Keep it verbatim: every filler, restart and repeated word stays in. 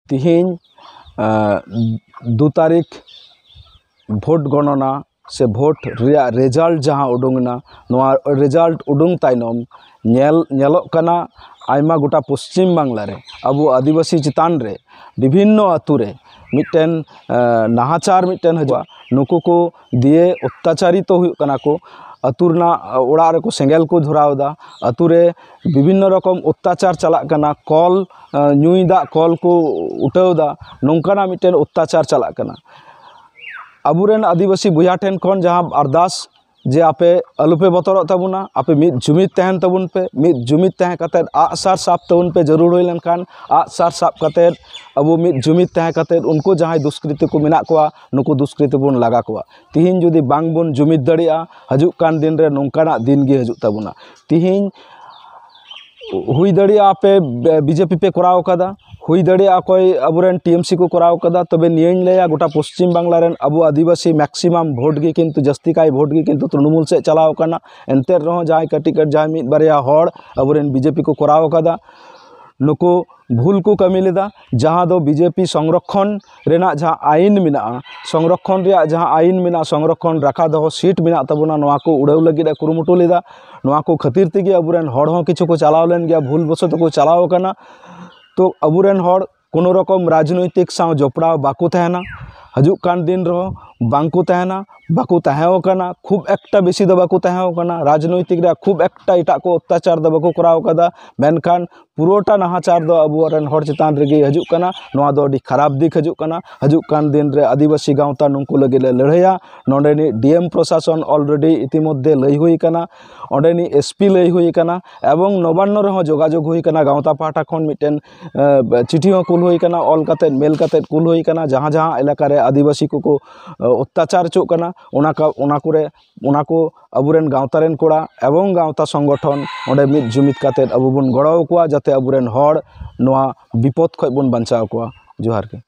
ᱛᱤᱦᱤᱧ ᱫᱩ ᱛᱟᱹᱨᱤᱠᱷ ᱵᱷᱳᱴ ᱜᱚᱱᱚᱱᱟ ᱥᱮ ᱵᱷᱳᱴ ᱨᱮᱭᱟᱜ ᱨᱮᱡᱟᱞᱴ ᱡᱟᱦᱟᱸ ᱩᱰᱩᱝ ᱮᱱᱟ, ᱱᱚᱣᱟ ᱨᱮᱡᱟᱞᱴ ᱩᱰᱩᱝ ᱛᱟᱭᱱᱚᱢ ᱧᱮᱞ ᱧᱮᱞᱚᱜ ᱠᱟᱱᱟ, ᱟᱭᱢᱟ ᱜᱚᱴᱟ ᱯᱚᱥᱪᱤᱢ ᱵᱟᱝᱞᱟ ᱨᱮ ᱟᱵᱚ ᱟᱹᱫᱤᱵᱟᱹᱥᱤ ᱪᱮᱛᱟᱱ ᱨᱮ ᱵᱤᱵᱷᱤᱱᱱᱚ ᱟᱹᱛᱩ ᱨᱮ ᱢᱤᱫᱴᱮᱱ ᱱᱟᱦᱟᱪᱟᱨ ᱢᱤᱫᱴᱮᱱ ᱦᱤᱡᱩᱜᱼᱟ᱾ ᱱᱩᱠᱩ ᱠᱚ ᱫᱤᱭᱮ ᱚᱛᱛᱟᱪᱟᱨᱤᱛᱚ ᱦᱩᱭᱩᱜ ᱠᱟᱱᱟ ᱠᱚ᱾ ᱟᱹᱛᱩ ᱨᱮᱱᱟᱜ ᱚᱲᱟᱜ ᱨᱮᱠᱚ ᱥᱮᱸᱜᱮᱞ ᱠᱚ ᱫᱷᱚᱨᱟᱣ ᱮᱫᱟ᱾ ᱟᱹᱛᱩ ᱨᱮ ᱵᱤᱵᱷᱤᱱᱱᱚ ᱨᱚᱠᱚᱢ ᱚᱛᱛᱟᱪᱟᱨ ᱪᱟᱞᱟᱜ ᱠᱟᱱᱟ᱾ ᱠᱚᱞ ᱧᱩᱭ ᱫᱟᱜ ᱠᱚᱞ ᱠᱚ ᱩᱴᱟᱹᱣ ᱮᱫᱟ᱾ ᱱᱚᱝᱠᱟᱱᱟᱜ ᱢᱤᱫᱴᱮᱱ ᱚᱛᱛᱟᱪᱟᱨ ᱪᱟᱞᱟᱜ ᱠᱟᱱᱟ᱾ ᱟᱵᱚᱨᱮᱱ ᱟᱹᱫᱤᱵᱟᱹᱥᱤ ᱵᱚᱭᱦᱟ ᱴᱷᱮᱱ ᱠᱷᱚᱱ ᱡᱟᱦᱟᱸ ᱟᱨᱫᱟᱥ, ᱡᱮ ᱟᱯᱮ ᱟᱞᱚᱯᱮ ᱵᱚᱛᱚᱨᱚᱜ ᱛᱟᱵᱚᱱᱟ, ᱟᱯᱮ ᱢᱤᱫ ᱡᱩᱢᱤᱫ ᱛᱟᱦᱮᱱ ᱛᱟᱵᱚᱱ ᱯᱮ, ᱢᱤᱫ ᱡᱩᱢᱤᱫ ᱛᱟᱦᱮᱸ ᱠᱟᱛᱮᱫ ᱟᱜᱼᱥᱟᱨ ᱥᱟᱵ ᱛᱟᱵᱚᱱ ᱯᱮ, ᱡᱟᱹᱨᱩᱲ ᱦᱩᱭ ᱞᱮᱱᱠᱷᱟᱱ ᱟᱜᱼᱥᱟᱨ ᱥᱟᱵ ᱠᱟᱛᱮᱫ ᱟᱵᱚ ᱢᱤᱫ ᱡᱩᱢᱤᱫ ᱛᱟᱦᱮᱸ ᱠᱟᱛᱮᱫ ᱩᱱᱠᱩ ᱡᱟᱦᱟᱸᱭ ᱫᱩᱥᱠᱨᱤᱛᱤ ᱠᱚ ᱢᱮᱱᱟᱜ ᱠᱚᱣᱟ, ᱱᱩᱠᱩ ᱫᱩᱥᱠᱨᱤᱛᱤ ᱵᱚᱱ ᱞᱟᱜᱟ ᱠᱚᱣᱟ᱾ ᱛᱤᱦᱤᱧ ᱡᱩᱫᱤ ᱵᱟᱝ ᱵᱚᱱ ᱡᱩᱢᱤᱫ ᱫᱟᱲᱮᱭᱟᱜᱼᱟ, ᱦᱤᱡᱩᱜ ᱠᱟᱱ ᱫᱤᱱ ᱨᱮ ᱱᱚᱝᱠᱟᱱᱟᱜ ᱫᱤᱱ ᱜᱮ ᱦᱤᱡᱩᱜ ᱛᱟᱵᱚᱱᱟ᱾ ᱛᱤᱦᱤᱧ ᱦᱩᱭ ᱫᱟᱲᱮᱭᱟᱜᱼᱟ ᱟᱯᱮ ᱵᱤᱡᱮᱯᱤ ᱯᱮ ᱠᱚᱨᱟᱣ ᱠᱟᱫᱟ, ᱦᱩᱭ ᱫᱟᱲᱮᱭᱟᱜᱼᱟ ᱚᱠᱚᱭ ᱟᱵᱚᱨᱮᱱ ᱴᱤ ᱮᱢ ᱥᱤ ᱠᱚ ᱠᱚᱨᱟᱣ ᱠᱟᱫᱟ, ᱛᱚᱵᱮ ᱱᱤᱭᱟᱹᱧ ᱞᱟᱹᱭᱟ ᱜᱚᱴᱟ ᱯᱚᱥᱪᱤᱢ ᱵᱟᱝᱞᱟ ᱨᱮᱱ ᱟᱵᱚ ᱟᱹᱫᱤᱵᱟᱹᱥᱤ ᱢᱮᱠᱥᱤᱢᱟᱢ ᱵᱷᱳᱴ ᱜᱮ ᱠᱤᱱᱛᱩ ᱡᱟᱹᱥᱛᱤ ᱠᱟᱭ ᱵᱷᱳᱴ ᱜᱮ ᱠᱤᱱᱛᱩ ᱛᱨᱤᱱᱢᱩᱞ ᱥᱮᱫ ᱪᱟᱞᱟᱣ ᱠᱟᱱᱟ᱾ ᱮᱱᱛᱮ ᱨᱮᱦᱚᱸ ᱡᱟᱦᱟᱸᱭ ᱠᱟᱹᱴᱤᱡ ᱠᱟᱹᱴᱤᱡ ᱡᱟᱦᱟᱸᱭ ᱢᱤᱫ ᱵᱟᱨᱭᱟ ᱦᱚᱲ ᱟᱵᱚᱨᱮᱱ ᱵᱤᱡᱮᱯᱤ ᱠᱚ ᱠᱚᱨᱟᱣ ᱠᱟᱫᱟ, ᱱᱩᱠᱩ ᱵᱷᱩᱞ ᱠᱚ ᱠᱟᱹᱢᱤ ᱞᱮᱫᱟ᱾ ᱡᱟᱦᱟᱸ ᱫᱚ ᱵᱤᱡᱮᱯᱤ ᱥᱚᱝᱨᱚᱠᱷᱚᱱ ᱨᱮᱱᱟᱜ ᱡᱟᱦᱟᱸ ᱟᱭᱤᱱ ᱢᱮᱱᱟᱜᱼᱟ, ᱥᱚᱝᱨᱚᱠᱷᱚᱱ ᱨᱮᱭᱟᱜ ᱡᱟᱦᱟᱸ ᱟᱭᱤᱱ ᱢᱮᱱᱟᱜᱼᱟ, ᱥᱚᱝᱨᱚᱠᱷᱚᱱ ᱨᱟᱠᱷᱟ ᱫᱚᱦᱚ ᱥᱤᱴ ᱢᱮᱱᱟᱜ ᱛᱟᱵᱚᱱᱟ, ᱱᱚᱣᱟ ᱠᱚ ᱩᱲᱟᱹᱣ ᱞᱟᱹᱜᱤᱫ ᱮ ᱠᱩᱨᱩᱢᱩᱴᱩ ᱞᱮᱫᱟ᱾ ᱱᱚᱣᱟ ᱠᱚ ᱠᱷᱟᱹᱛᱤᱨ ᱛᱮᱜᱮ ᱟᱵᱚᱨᱮᱱ ᱦᱚᱲ ᱦᱚᱸ ᱠᱤᱪᱷᱩ ᱠᱚ ᱪᱟᱞᱟᱣ ᱞᱮᱱ ᱜᱮᱭᱟ, ᱵᱷᱩᱞ ᱵᱚᱥᱚᱛᱚ ᱠᱚ ᱪᱟᱞᱟᱣ ᱟᱠᱟᱱᱟ᱾ ᱛᱚ ᱟᱵᱚᱨᱮᱱ ᱦᱚᱲ ᱠᱳᱱᱳ ᱨᱚᱠᱚᱢ ᱨᱟᱡᱽᱱᱳᱭᱛᱤᱠ ᱥᱟᱶ ᱡᱚᱯᱲᱟᱣ ᱵᱟᱠᱚ ᱛᱟᱦᱮᱱᱟ, ᱦᱤᱡᱩᱜ ᱠᱟᱱ ᱫᱤᱱ ᱨᱮᱦᱚᱸ ᱵᱟᱝᱠᱚ ᱛᱟᱦᱮᱱᱟ, ᱵᱟᱠᱚ ᱛᱟᱦᱮᱸ ᱟᱠᱟᱱᱟ, ᱠᱷᱩᱵ ᱮᱠᱴᱟ ᱵᱮᱥᱤ ᱫᱚ ᱵᱟᱠᱚ ᱛᱟᱦᱮᱸ ᱟᱠᱟᱱᱟ᱾ ᱨᱟᱡᱽᱱᱳᱭᱛᱤᱠ ᱨᱮᱭᱟᱜ ᱠᱷᱩᱵ ᱮᱠᱴᱟ ᱮᱴᱟᱜ ᱠᱚ ᱚᱛᱛᱟᱪᱟᱨ ᱫᱚ ᱵᱟᱠᱚ ᱠᱚᱨᱟᱣ ᱟᱠᱟᱫᱟ, ᱢᱮᱱᱠᱷᱟᱱ ᱯᱩᱨᱟᱹᱴᱟ ᱱᱟᱦᱟᱪᱟᱨ ᱫᱚ ᱟᱵᱚᱨᱮᱱ ᱦᱚᱲ ᱪᱮᱛᱟᱱ ᱨᱮᱜᱮ ᱦᱤᱡᱩᱜ ᱠᱟᱱᱟ᱾ ᱱᱚᱣᱟ ᱫᱚ ᱟᱹᱰᱤ ᱠᱷᱟᱨᱟᱯ ᱫᱤᱠ ᱦᱤᱡᱩᱜ ᱠᱟᱱᱟ᱾ ᱦᱤᱡᱩᱜ ᱠᱟᱱ ᱫᱤᱱ ᱨᱮ ᱟᱹᱫᱤᱵᱟᱹᱥᱤ ᱜᱟᱶᱛᱟ ᱱᱩᱠᱩ ᱞᱟᱹᱜᱤᱫ ᱞᱮ ᱞᱟᱹᱲᱦᱟᱹᱭᱟ᱾ ᱱᱚᱰᱮᱱᱤᱡ ᱰᱤ ᱮᱢ ᱯᱨᱚᱥᱟᱥᱚᱱ already ᱤᱛᱤᱢᱚᱫᱽᱫᱷᱮ ᱞᱟᱹᱭ ᱦᱩᱭ ᱟᱠᱟᱱᱟ, ᱚᱸᱰᱮᱱᱤᱡ ᱮᱥ ᱯᱤ ᱞᱟᱹᱭ ᱦᱩᱭ ᱟᱠᱟᱱᱟ, ᱮᱵᱚᱝ ᱱᱚᱵᱟᱱᱱᱚ ᱨᱮᱦᱚᱸ ᱡᱳᱜᱟᱡᱳᱜᱽ ᱦᱩᱭ ᱟᱠᱟᱱᱟ᱾ ᱜᱟᱶᱛᱟ ᱯᱟᱦᱴᱟ ᱠᱷᱚᱱ ᱢᱤᱫᱴᱮᱱ ᱮ, ᱪᱤᱴᱷᱤ ᱦᱚᱸ ᱠᱩᱞ ᱦᱩᱭ ᱟᱠᱟᱱᱟ, ᱚᱞ ᱠᱟᱛᱮᱫ, ᱢᱮᱞ ᱠᱟᱛᱮᱫ ᱠᱩᱞ ᱦᱩᱭ ᱟᱠᱟᱱᱟ᱾ ᱡᱟᱦᱟᱸ ᱡᱟᱦᱟᱸ ᱮᱞᱟᱠᱟ ᱨᱮ ᱟᱹᱫᱤᱵᱟᱹᱥᱤ ᱠᱚᱠᱚ ᱮ, ᱚᱛᱛᱟᱪᱟᱨ ᱦᱚᱪᱚᱜ ᱠᱟᱱᱟ, ᱚᱱᱟ ᱠᱟ-, ᱚᱱᱟ ᱠᱚᱨᱮ, ᱚᱱᱟ ᱠᱚ ᱟᱵᱚᱨᱮᱱ ᱜᱟᱶᱛᱟ ᱨᱮᱱ ᱠᱚᱲᱟ ᱮᱵᱚᱝ ᱜᱟᱶᱛᱟ ᱥᱚᱝᱜᱚᱴᱷᱚᱱ ᱚᱸᱰᱮ ᱢᱤᱫ ᱡᱩᱢᱤᱫ ᱠᱟᱛᱮᱫ ᱟᱵᱚ ᱵᱚᱱ ᱜᱚᱲᱚ ᱟᱠᱚᱣᱟ, ᱡᱟᱛᱮ ᱟᱵᱚᱨᱮᱱ ᱦᱚᱲ ᱱᱚᱣᱟ ᱵᱤᱯᱚᱫ ᱠᱷᱚᱱ ᱵᱚᱱ ᱵᱟᱧᱪᱟᱣ ᱠᱚᱣᱟ᱾ ᱡᱚᱦᱟᱨ ᱜᱮ᱾